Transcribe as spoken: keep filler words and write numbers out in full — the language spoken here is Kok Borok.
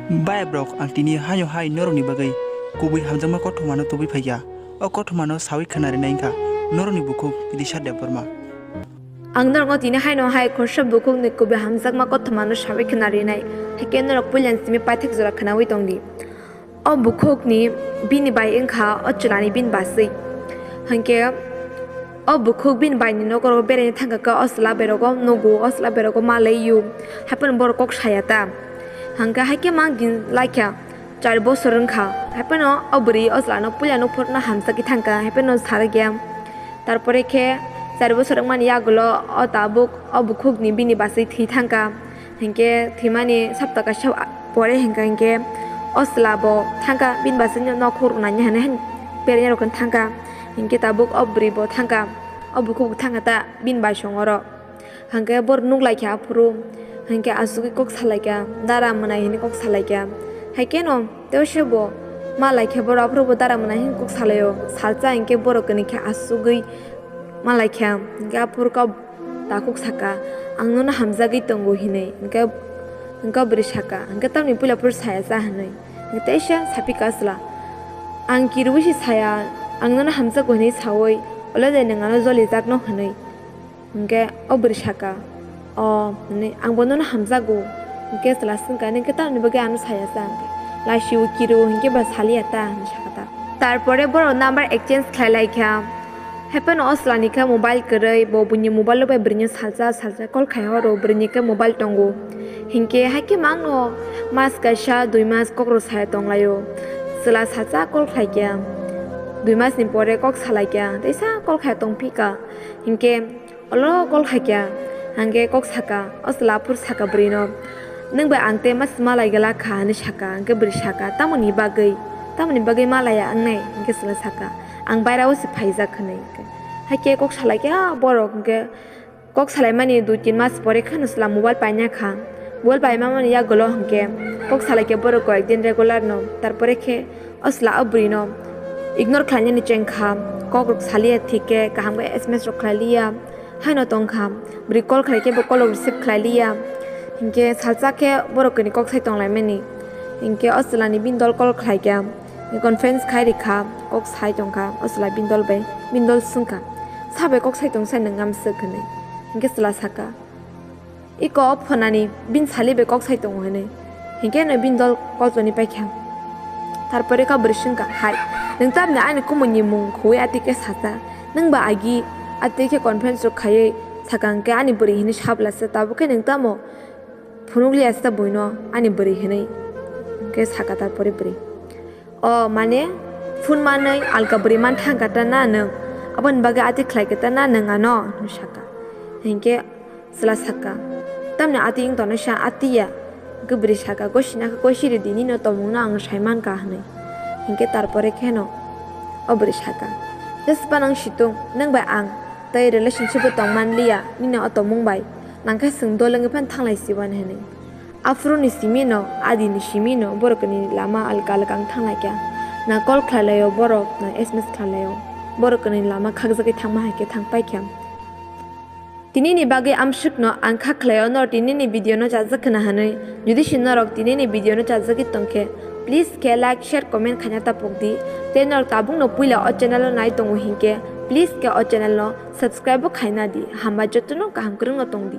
Bayap rok, ang tini haino hai norokni bagwi kubui hamjakma kothomano tubui phaikha. O kothomano sawi khwna rinai wngkha norokni bukhuk Risha Debbarma. Ang norokno tini haino hai khorsa bukhukni kubui hamjakma kothomano sawi khwna rinai, hakhe norok puilani simi paithak jora khwnawi tongdi. O bukhukni bini bai wngkha o chwlani bini baswi. Hinkhe o bukhuk bini baini nokoro beraina thangkha khe o chwla bai rogo nugo, o chwla bai rogo malaiyo, haiphano borok kok saya ta. Hinkhe haikhe mang din laikha char bosor wngkha, haiphano o bwrwi o chwlano puila nukphurno hamjakgwi thangkha, haiphano sarakya. Tarpore khe char bosor wngmani yagulo o tabuk o bukhukni bini baswi thwi thangkha. Hinkhe thwimani sapta kaisa pore hinkha hinkhe o chwla bo thangkha, bini baswi no nokhorok naina hinwi berajak rok thangkha. Hinkhe tabuk o bwrwi bo thangkha, o bukhuk bo thangkha ta bini bai songoro. Hinkhe borok nuk laikha aphuru, hinkhe asugwi kok salaikha, dara mwnai hinwi kok salaikha. Haikheno tei se bo ma laikha borok aphuru bo dara mwnai hinwi kok salaio. Salsa hinkhe borok kwnwi khe asugwi ma laikha. Hinkhe aphuru kok takhuk saka, "Ang nono hamjagwi tongo," hinwi. Hinkhe, hinkhe bwrwi saka, "Hinkhe tamni puila phuru saya cha?" hinwi. Hinkhe teisa sapikha chwla, "Ang kirwi se saya, ang nono hamjago hinwi saui, olo de nwng ano jolijakno?" hinwi. Hinkhe o bwrwi saka, "O," hinwi, "Angbo nono hamjago." Hinkhe chwla swngkha, "Nini khe tamni bagwi ano saya cha?" hinkhe, "Laisio kiro hinkhe ba saliya ta," hinwi saka ta. Tarpore borok number exchange khlai laikha. Haiphano o chwlani khe mobile kwrwi, bo buini mobile-o bai bwrwino salsa salsa call khai horo, bwrwini khe mobile tongo. Hinkhe haikhe mangno mas kaisa dui mas kokrok saya tonglaio. Chwla salsa call khlaikha. Dui masni pore kok salaikha, teisa call khai tongphika. Hinkhe olo call khaikha, hingke kok saka, o chwla aphuru saka bwrwino, "Nwng bai ang tei ma swma lai glak kha," hinwi saka. Hingke bwrwi saka, "Tamoni bagwi? Tamoni bagwi ma laiya wngnai?" Hingke chwla saka, "Ang bairao se phaijak," hinwi. Haikhe kok salaikha borok, hingke kok salaimani dui tin mas pore kheno chwla mobile paina kha. Mobile paima mani yagulo hingke kok salaikha borok koyek din regular no. Tarpore khe o chwla o bwrwino ignore khlainani chengkha, kokrok saliya thik khe kaham khe S M S rok khlailiya. Haino tongkha, bwrwi call khlai khe bo call rok receive khlai liya. Hinkhe salsa khe borok kwnwi kok sai tonglaimani. Hinkhe o chwlani bini dol call khlai kha, conference khai rikha, kok sai tongkha o chwla bini dol bai, bini dol swngkha, "Sabai kok sai tong sai nwng amswk?" hinwi. Hinkhe chwla saka, "Iko o phonani bini sali bai kok sai tongo," hinwi. Hinkhe no bini dol call toni paikha. Tarpore kha bwrwi swngkha, "Hai, nwng tamni ani kumuni mung khuwi atwi khe sasa? Nwng ba agi atwi khe conference rok khaiwi saka hwnkhe ani bwrwi hinwi sabla se, tabuk khe nwng tamo phunukliya se buino ani bwrwi hinwi?" Hwnkhe saka tarpore bwrwi, "O mane phone manwi alka bwrwi man thangkha ta na nwng? Aboni bagwi atwi khlaikha ta na nwng ano?" hinwi saka. Hinkhe Chwla saka, "Tamni atwi wng tongnai sa atwi ya?" Hwnkhe bwrwi saka, "Gosina khe gosi rw di, nini o tongmungno ang sai mankha," hwnwi. Hinkhe tarpore kheno o bwrwi saka, "Jespa nang situng, nwng bai ang tei relationship o tong man liya, nini o tongmung bai, nang khe chwng dol wngwi phano thanglai sibani," hwnwi. Aphuruni simi no, adini simi no, borok ni lama alka alka wng thanglai kha. Na call khlai lai o borok, na S M S khlai lai o. Borok ni lama khakjagwi thangma hai khe thang pai kha. Tinini bagwi amswkno ang kha khlaio norok tinini video no chajak khna hwnwi. Jodi se norok tinini video no chajagwi tongkhe, please khe like, share, comment khaina tapok di. Tei norok tabukno puila o channel o nai tongo hinkhe, please khe o channel no subscribe bo khaina di. Hambai jotono kaham kwrwngno tong di.